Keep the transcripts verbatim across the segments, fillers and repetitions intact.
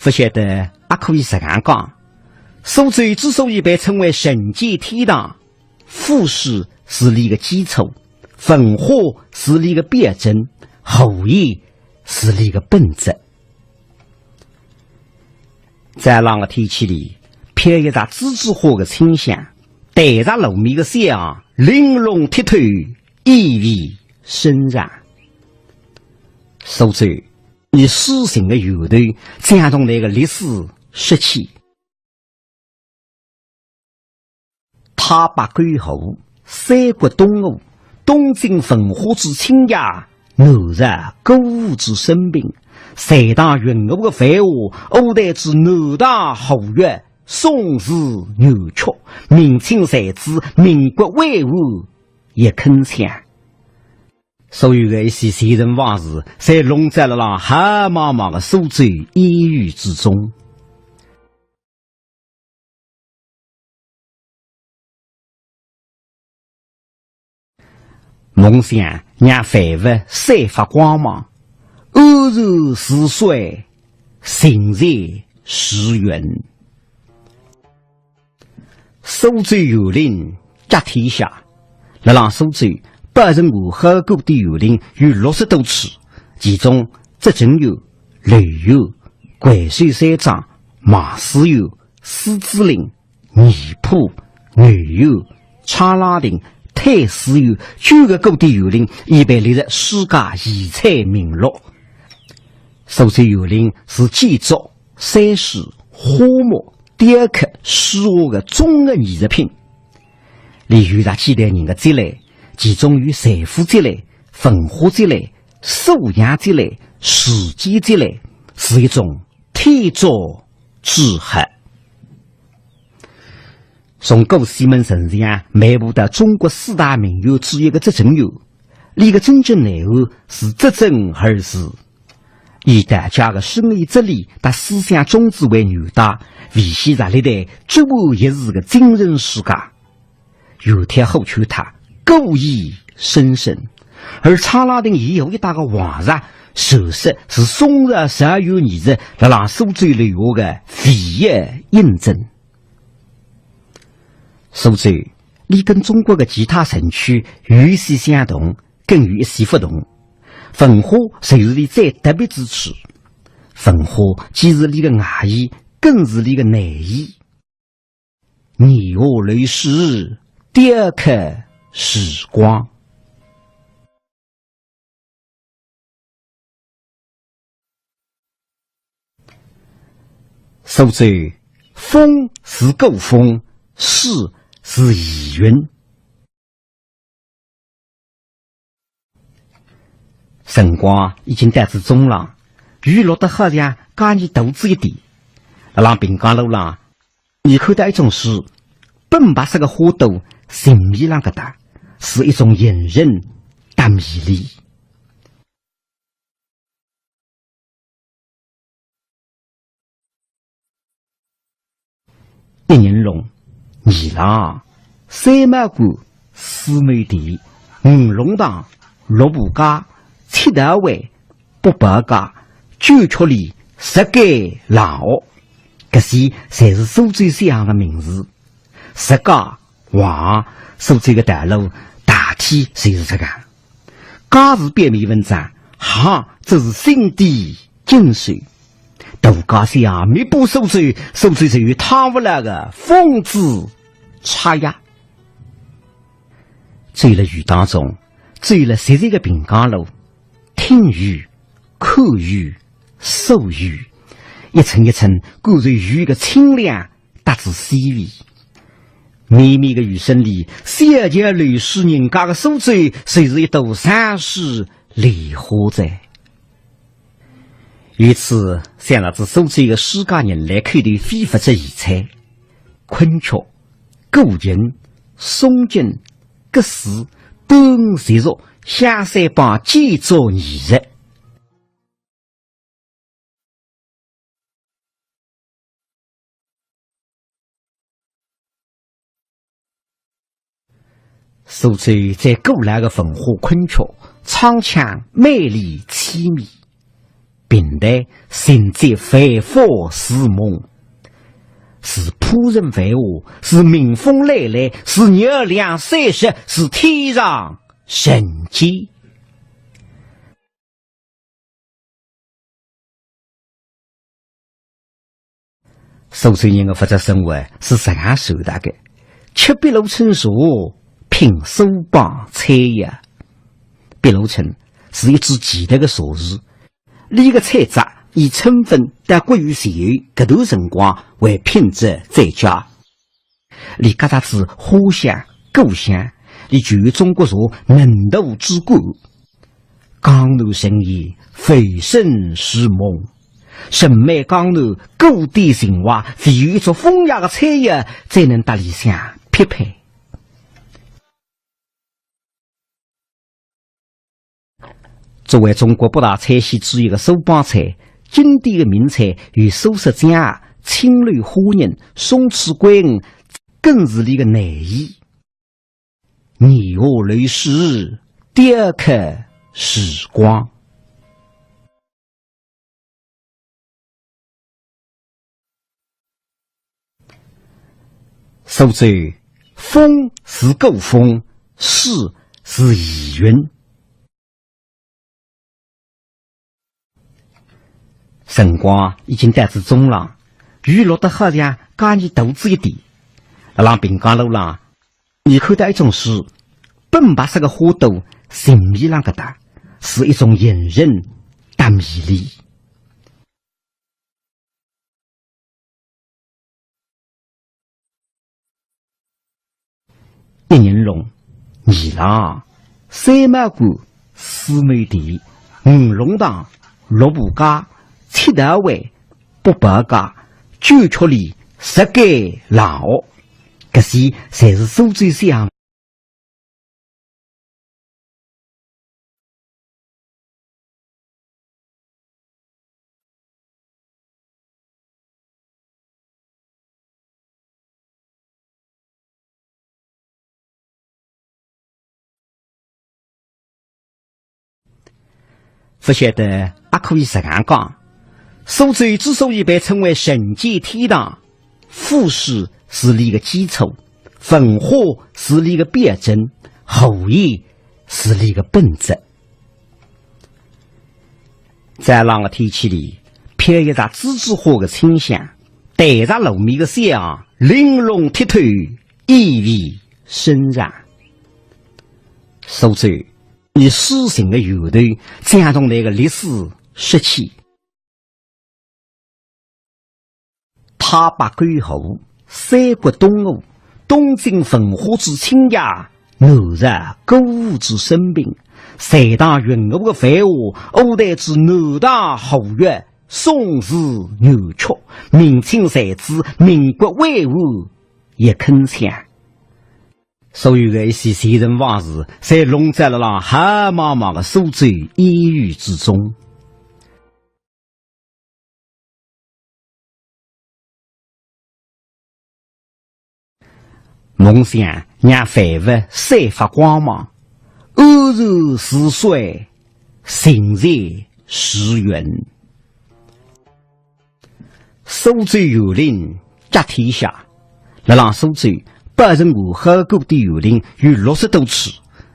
勿晓得阿可以实梗讲，苏州之所以被称为人间天堂，富庶是俚个基础，文化是俚个表征，厚颜是俚个本质。在冷个天气里，飘一只栀子花个清香，带着糯米个香，玲珑剔透，意味深长。苏州，以诗情个源头，讲出来个历史时期。 太白沟河，三国东吴，东晋文化之清雅，南朝歌舞之升平，隋唐运河个繁华，五代之南唐吴越，宋词元曲，明清才子，民国威武亦铿锵。所有个一些前尘往事，侪笼罩辣辣黑茫茫个苏州烟雨之中。 梦想让繁华散发光芒，安然似水，行在时运。苏州园林甲天下，辣浪苏州，保存完好个古典园林有六十多处，其中拙政园、留园、桂水山庄、望思园、狮子林、 艺圃、南园、沧浪亭、太师园九个古典园林已被列入世界遗产名录。苏州园林是建筑、山水、花木、雕刻、书画个综合艺术品，俚有着几代人个积累，集中于财富积累、文化积累、素养积累、时间积累，是一种 天作之合。从古胥门城墙漫步到中国四大名园之一个拙政园，俚个真正内涵是拙政二字，以道家个深意哲理搭思想宗旨为纽带，维系着历代哲学一致个精神世界。 有条后去它，古意深深。而沧浪亭以后一带个黄石，传说是宋朝时有艺术辣浪苏州留下个唯一印证。苏州，俚跟中国个其他城区有一些相同，更有一些不同。文化就是俚最特别之处。文化既是俚个外衣，更是俚个内衣。 年华流逝，雕刻时光。苏州，风是古风，诗是遗韵。 辰光已经到仔中浪，雨落得好像加二大仔一点。辣浪平江路浪，倷看到一种树，本白色个花朵，情面浪搿搭，是一种隐忍搭迷离。 一人弄，二郎，三毛馆，四美店，五弄堂，六步街，七道湾，八宝街，九曲里，十间冷屋，搿些侪是苏州小巷个名字。 十街横，苏州个道路大体侪是搿个。街是表面文章，巷则是心底精髓。大街小巷密布苏州，苏州就有趟勿来个风姿绰约。走辣雨当中，走辣积水个平江路，听雨，看雨，诉雨，一层一层感受雨个清凉 搭仔细微。绵绵个雨声里，小桥流水人家个苏州，就是一朵山水莲花哉。于此，想到仔苏州个世界人类口头非物质遗产，昆曲、古琴、宋锦、缂丝、端午习俗、香山帮建筑艺术。 苏州最古老个文化昆曲，唱腔美丽凄迷，现代甚至繁华似梦，是仆人繁华，是民风磊磊，是月亮闪烁，是天上人间。苏州人的物质生活是实梗传达的，吃碧螺春茶，品苏帮菜呀。碧螺春是一支奇特的茶树， 俚个采摘以春分到谷雨前后搿段辰光为品质最佳。俚夹杂仔花香、果香，俚具有中国茶浓度之冠。江南人言，浮生似梦，人美江南，古典情怀，唯有一种风雅的菜肴，才能搭俚相匹配。 作为中国八大菜系之一的苏帮菜，经典的名菜有苏式酱鸭、青柳虾仁、松鼠桂鱼，更是俚个内衣。年华流逝，雕刻时光。 苏州，风是古风，诗是遗韵。辰光已经到仔中浪，雨落得好像加二大仔一点。辣浪平江路浪，倷看到一种树，本白色的花朵，情面浪搿搭，是一种隐忍搭迷离。 一人弄，二郎，三毛馆，四美店，五龙堂，六步街，七道湾，八宝街，九曲里，十间廊屋，搿些侪是苏州巷。 勿晓得阿可以实梗讲，苏州之所以被称为人间天堂，富庶是俚个基础，文化是俚个表征，和谐是俚个本质。 在冷的天气里，飘一阵栀子花的清香，带着糯米的香啊，玲珑剔透，意味深长。苏州，以诗情的源头，讲动那个历史时期。 太白沟河，三国东吴，东晋文化之清雅，南朝歌舞之升平，隋唐运河的繁华，五代之南唐吴越，宋词元曲，明清才子，民国威武也铿锵。所有的一些前尘往事，侪笼罩了辣海茫茫的苏州烟雨之中。 梦想让万物散发光芒，安然似水，行在时运。苏州园林甲天下，辣浪苏州，保存完好的古典园林有六十多处，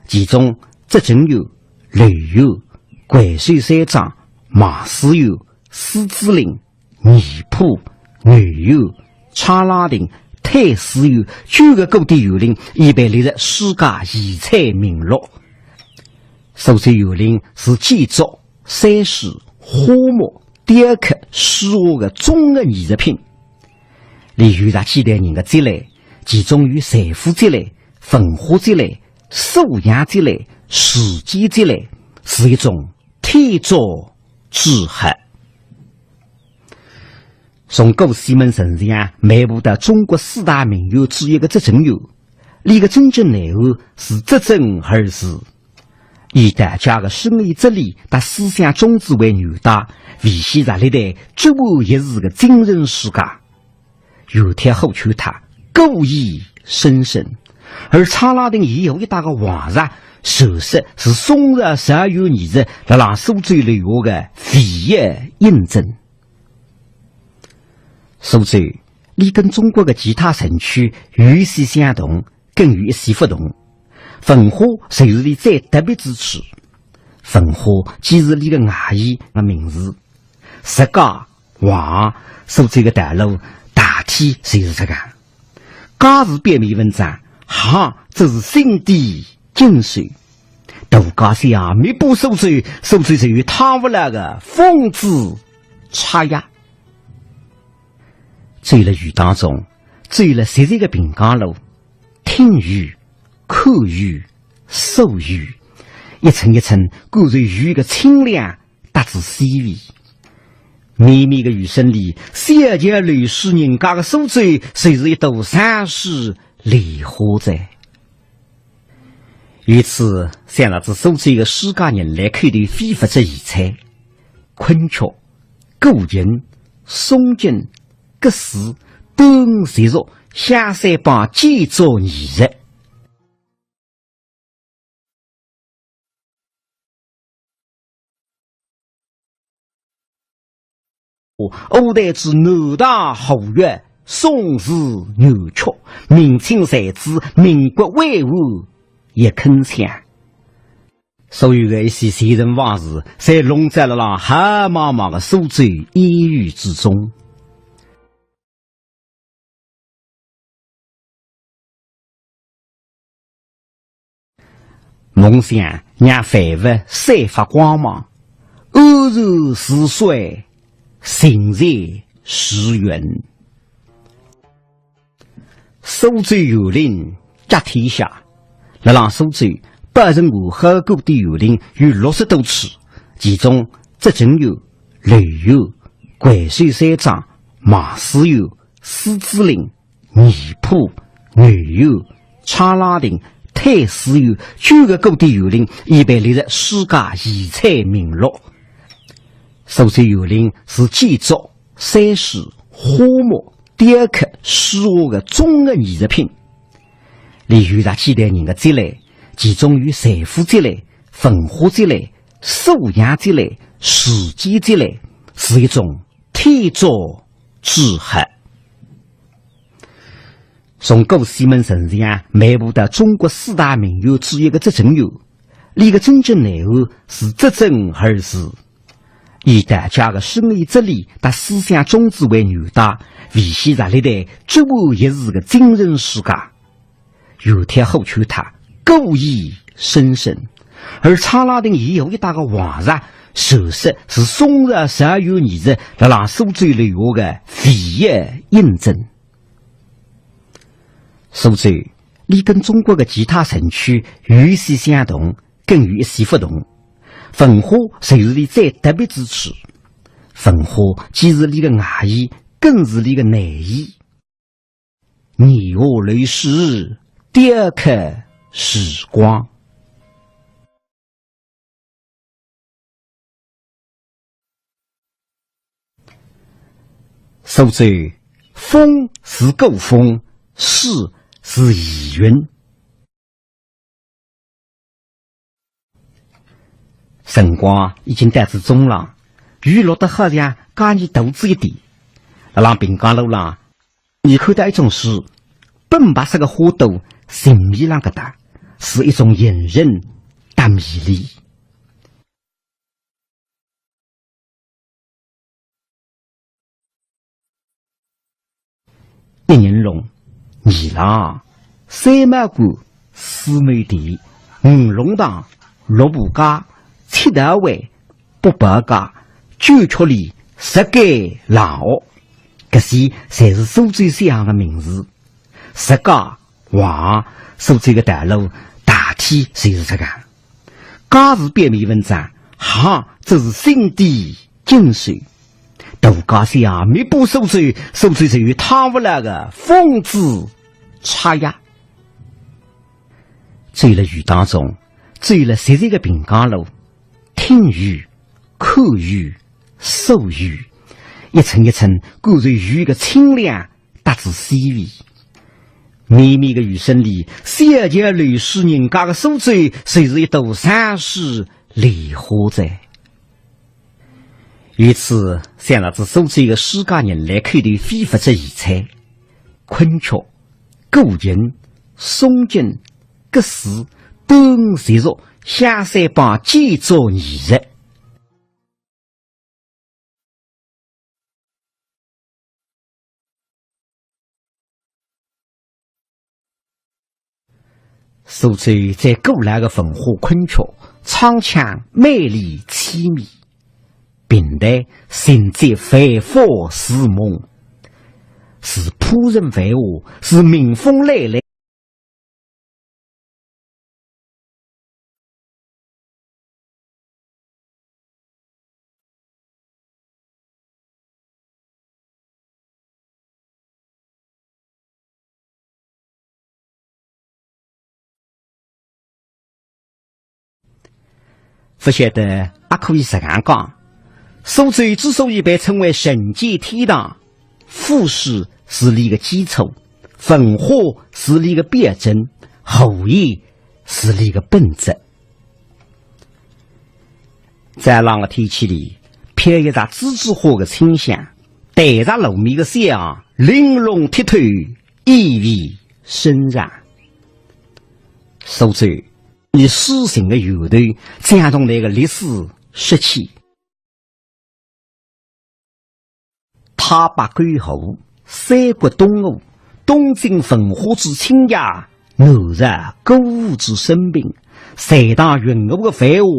其中拙政园、留园、惠水山庄、望思园、狮子林、 艺圃、南园、沧浪亭、太师园九个古典园林已被列入世界遗产名录。苏州园林是建筑、山水、花木、雕刻、书画的综合艺术品，俚有着几代人的积累，集中于财富积累、文化积累、素养积累、时间积累，是一种 天作之合。从古西门城墙迈步到中国四大名园之一的拙政园，俚个真正内涵是拙政二字，以道家的深意哲理搭思想宗旨为纽带，维系着历代哲学一致的精神世界。 园天后秋塔，古意深深，而沧浪亭以后一带个黄石，传说是宋朝十二月二十辣浪苏州留下个唯一印证。苏州，伊跟中国个其他城区有一些相同，更有一些勿同。文化就是伊最特别之处。文化既是伊个外衣个名字， 石街、黄，苏州个道路大体侪是搿个。街是表面文章，巷则是心底精髓。大街小巷密布苏州，苏州就有趟勿来个风姿绰约。走辣雨当中，走辣熟悉个平江路，听雨、看雨、数雨，一层一层感受雨个清凉， 搭仔细微。绵绵个雨声里，小桥流水人家个苏州，就是一朵山水莲花哉。由此，想到仔苏州个世界人类口头非物质遗产，昆曲、古琴、宋锦、缂丝、端午习俗、香山帮建筑艺术。 五代之南唐吴越、宋词元曲，明清才子民国威武也铿锵。所有个一些前尘往事，侪笼罩辣辣黑茫茫个苏州烟雨之中。 梦想让万物散发光芒，安然似水，行在如云。苏州园林甲天下，辣浪苏州保存完好个古典园林有六十多处，其中拙政园、留园、惠水山庄、望思园、狮子林、 艺圃、南园、沧浪亭、太师园九个古典园林已被列入世界遗产名录。苏州园林是建筑、山水、花木、雕刻、书画个综合艺术品。伊有着几代人个积累，集中于财富积累、文化积累、素养积累、时间积累，是一种 天作之合。从古西门城墙漫步到中国四大名园之一个拙政园，伊个真正内涵是拙政二字，以道家个深意哲理搭思想宗旨为纽带，维系着历代哲学一致个精神世界。 有条火车塔，古意深深。而沧浪亭沿河一带个黄石，传说是宋朝十二月二十辣浪苏州留下个唯一印证。苏州，伊跟中国个其他城区有一些相同，更有一些勿同。文化就是伊最特别之处。文化既是伊个外衣，更是伊个内衣。 年华流逝，雕刻时光。苏州，风是古风，诗是遗韵。 辰光已经到仔中浪，雨落得好像加二大仔一点。辣浪平江路浪，伊看到一种树，本白色个花朵形面浪搿搭，是一种隐忍搭迷离。 一人弄，二郎，三毛馆，四美店，五龙堂，六步街，七道湾，八宝街，九曲里，十间廊屋，搿些侪是苏州小巷个名字。 石街、巷，苏州个道路大体就是搿个。街是表面文章，巷则是心底精髓。大街小巷密布苏州，苏州就有趟勿来个风姿绰约。走辣雨当中，走辣熟悉个平江路，听雨、看雨、数雨，一层一层感受雨个清凉 搭仔细微。绵绵个余生里，小姐刘氏人家个苏州，就是一朵山水莲花哉。于此，想着仔苏州个世界人来口头非物质遗产，昆曲、古琴、宋锦、格子、端午习俗、香山帮建筑艺术。 苏州最古老个文化昆曲，唱腔美丽凄迷，并带情节繁华似梦，是诗人繁华，是民风磊磊。 勿晓得阿可以实梗讲，苏州之所以被称为人间天堂，富庶是俚个基础，文化是俚个表征，厚颜是俚个本质。在冷个天气里，飘一只栀子花个清香，带着糯米个香，玲珑剔透，意味深长。苏州 以诗情个源头，讲动俚个历史时期。太白沟河，三国东吴，东晋文化之清雅，南朝歌舞之升平，隋唐运河个繁华，